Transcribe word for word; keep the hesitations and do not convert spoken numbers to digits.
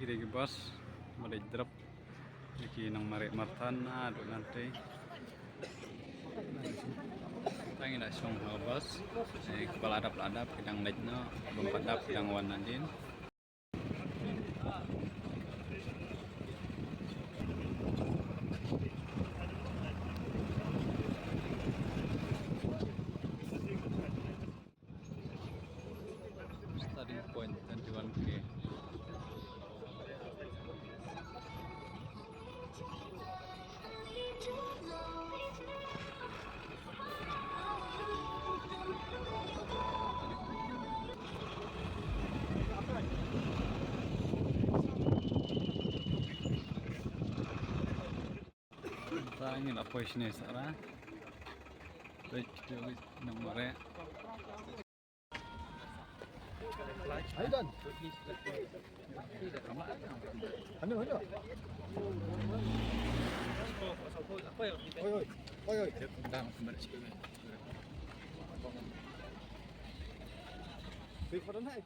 Ki dei ki bus ba dei drop ki nang mareh marthan na duk nanti. Tang ina shong ha bus. Eh, kepala adap la adap ki dang leit no, bym pat dap ki dang wan nadien. Starting point twenty-one K. Tang ina poi shane sara. Baik, kita nang mareh. Ayo, Dan. Anu, anu. Oi, oi. Oi, oi. Wait for the night.